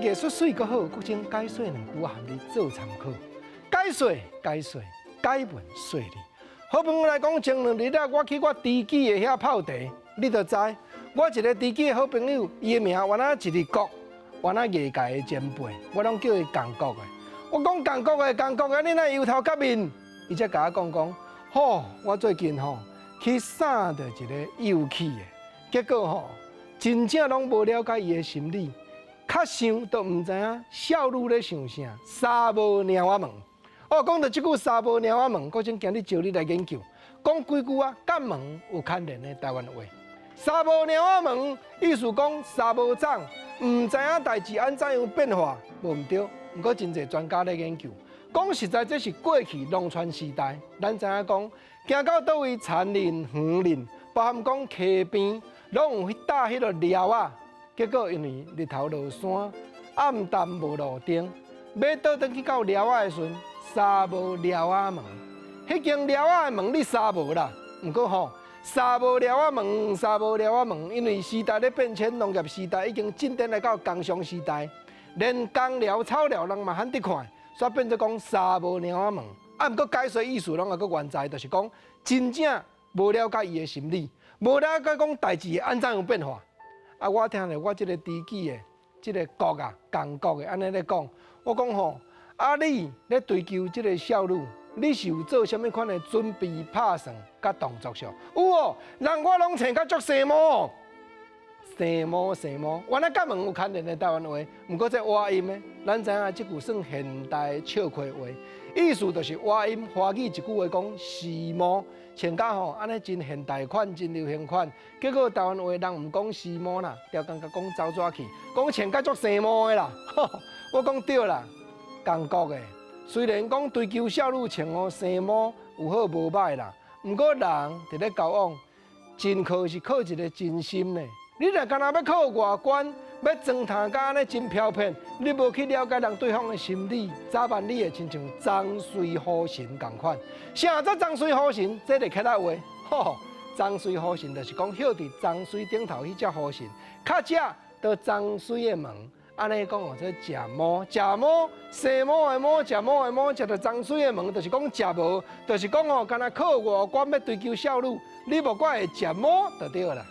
藝術媠閣好，國珍解說兩句啊，予你做參考。解說解說，解文說理。好朋友來講，前兩日啊，我去我知己的遐泡茶，你就知，我一個知己的好朋友，伊的名原來一日國，原來藝界的前輩，我攏叫伊共國的。我講共國的，共國的，你哪會油頭革面？伊才共我講講，吼，我最近吼去捎著一個幼齒的，結果吼，真正攏無了解伊的心理，較想都毋知影少女咧想啥，捎無貓仔毛。哦，講到這句捎無貓仔毛，國珍今日招你來研究，講幾句啊，佮毛有牽連的台灣話。捎無貓仔毛，意思講捎無長，毋知影代誌按怎樣變化，無毋對。毋過真濟專家咧研究，講實在，這是過去農村時代，咱知影講，行到佗位田林、園林，包含講溪邊，攏有彼搭彼个寮仔。結果因為日頭落山，暗淡無路燈，欲倒轉去到寮仔的時陣，捎無寮仔門。彼間寮仔的門你捎無啦，毋過吼，捎無寮仔門，捎無寮仔門，因為時代咧變遷，農業時代已經進展來到工商時代，連工寮、草寮人嘛罕得看，所以變做講捎無寮仔門。啊，毋過解說意思攏猶閣原在，就是講真正無了解伊的心理，無了解講代誌會按怎樣變化。啊，我聽著我這個知己的這個國啊，共國的按呢咧講，我講吼，啊你咧追求這個少女，你是有做啥物款的準備、拍算佮動作上？有哦，人我攏穿甲足時髦，時髦時髦。原來佮毛有牽連的台灣話，毋過這倚音的，咱知影這句算現代笑詼話，意思就是倚音華語一句話講時髦，穿甲吼按呢真現代款、真流行款。結果台灣話人毋講時髦啦，刁工共講走紙去，講穿甲足時髦的啦。我講對啦，共國的。雖然講追求少女穿予時髦有好無䆀啦，毋過人佇咧交往，真靠是靠一個真心呢。你若干焦欲靠外觀，欲裝扮甲按呢真飄撇，你無去了解人對方的心理，早晚你會親像髒水虎神仝款。啥做髒水虎神？這個客家話，吼，髒水虎神就是講歇佇髒水頂頭彼隻虎神，較食著髒水的毛。按呢講哦，這食毛，食毛，生毛的毛，食毛的毛，食著髒水的毛，就是講食無，就是講哦，干焦靠外觀欲追求少女，你無怪會食毛就對啦。